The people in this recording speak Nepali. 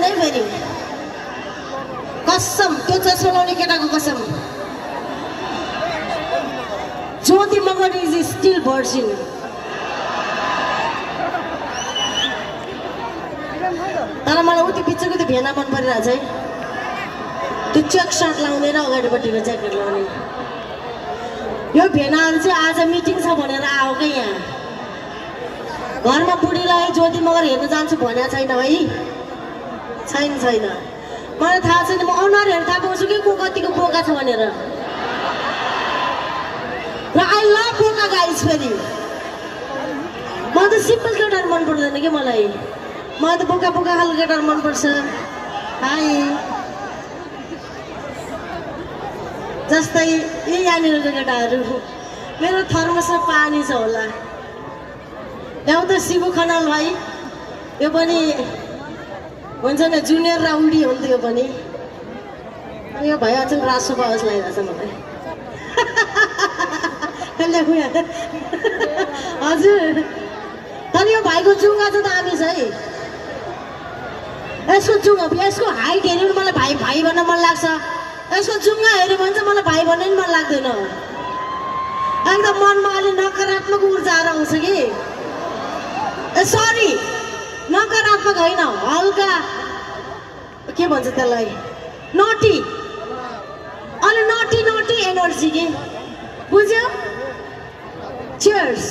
है फेरि कसम त्यो चस्मा लाउने केटाको कसम ज्योति मगर इज स्टिल भर्जिन तर मलाई उति पिच्छेको त्यो भेना मन परिरहेछ है त्यो चेक सर्ट लाउने र अगाडिपट्टिको ज्याकेट लाउने यो भेनाहरू चाहिँ आज मिटिङ छ भनेर आऊ क्या यहाँ घरमा बुढीलाई ज्योति मगर हेर्न जान्छु भनेको छैन है छैन मलाई थाहा छैन म अनुहार हेर्न थाहा पाउँछु कि को कतिको बोका छ भनेर र आई लभ बोका गाइस फेरि म त सिम्पल केटाहरू मन पर्दैन कि मलाई मलाई त बोका खालको केटाहरू मनपर्छ हाई जस्तै यहाँनिरको केटाहरू मेरो थर्मसमा पानी छ होला ल्याउ त शिबु खनाल भाइ यो पनि हुन्छ नि जुनियर राउन्डी हो नि त यो पनि यो भाइ अचेल राजसभा होस् लगाइरहेछ मलाई हजुर तर यो भाइको जुङ्गा चाहिँ दामी छ है यसको हाइट हेऱ्यो भने मलाई भाइ भन्न मन लाग्छ यसको जुङ्गा हेऱ्यो भने चाहिँ मलाई भाइ भन्ने पनि मन लाग्दैन एकदम मनमा अलि नकारात्मक ऊर्जाहरू आउँछ कि सरी नकारात्मक होइन हल्का के भन्छ त्यसलाई नटी अलि नटी एनर्जी के बुझ्यो चियर्स